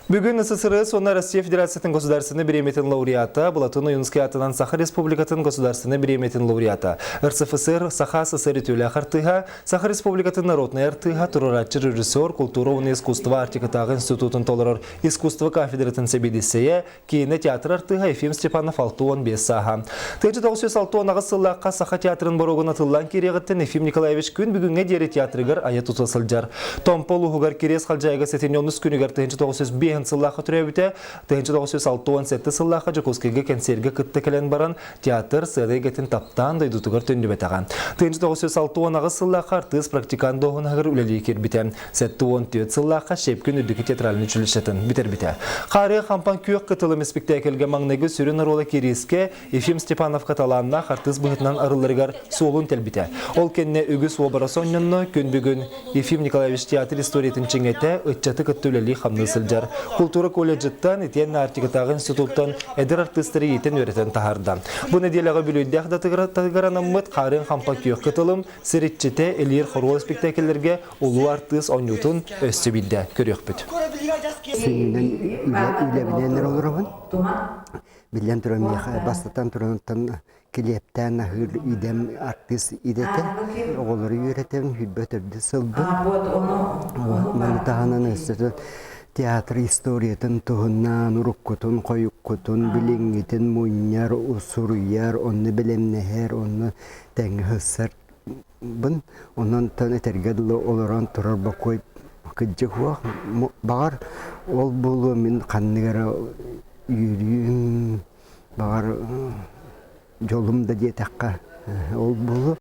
Бүгүн СССР уонна Россия Федерациятын государственнай бириэмийэтин лауреата, Платон Ойуунскай аатынан Саха Республикатын государственнай бириэмийэтин лауреата, РСФСР Саха СССР үтүөлээх артыыһа, Саха Республикатын народнай артыыһа, туруорааччы режиссер, култуура уонна искусство Арктикатааҕы институтун толорор искусство кафедратын сэбиэдиссэйэ, киинэ театр артыыһа Ефим Степанов 65 сааһа. 1968 сыллаахха Саха театрын боруогун атыллаан киириэҕиттэн Ефим Николаевич күн бүгүҥҥэ диэри театрыгар айа тута сылдьар. Томпо улууһугар Кириэс Халдьаайыга сэтинньи онус күнүгэр 1905 сыллаахха төрөөбүтэ, 1967 сыллаахха Дьокуускайга кэнсиэргэ кытта кэлэн баран театр сыана эйгэтин таптаан дойдутугар төннүбэтэҕэ. 1968 сыллаахха артыыс практикант дуоһунаһыгар үлэлии киирбитэ. 74 сыллаахха Щепкин үрдүкү театральнай училищетын бүтэрбитэ. Хаарыа хампан күөх кытылым испиктээкилгэ маҥнайгы сүрүн оруола Кириискэ Ефим Степановка талааннаах артыыс быһыытынан арылларыгар суолун тэлбитэ. Ол кэннэ үгүс уобарас онньонно күн бүгүн Ефим Николаевич театр историятын чиҥэтэ ыччаты кытта үлэлии-хамныы сылдьар. Култуура колледжыттан итиэннэ Арктикатааҕы институттан эдэр артыыстары иитэн-үөрэтэн таһаарда. Бу нэдиэлэҕэ үбүлүөйдээх датыгар анаммыт Хаарыан хампа күөх кытылым Сир иччитэ Элиэр хоруол испиктээкиллэргэ улуу артыыс оонньуутун өссө биирдэ көрүөхпүт. Сүнньүнэн үлэбинэн эрэ олоробун. Биллэн туран миэхэ бастатан туран килиэптээн аһыыр идэм артыыс идэтэ. Оҕолору үөрэтэбин, сүүрбэ төрдүс сылбын. Маны таһынан өссө театр историятын туһунан уруккутун, хойуккутун, билиҥҥитин мунньар, суруйар, онно бэлэмнэһэр, онно тэҥҥэ сырсар бын онон этэргэ дылы олорон турар бокуой кырдьык суох баҕар ол буолуо мин ханнык эрэ үөрүүм баҕар дьолум да диэтэххэ ол буолуо.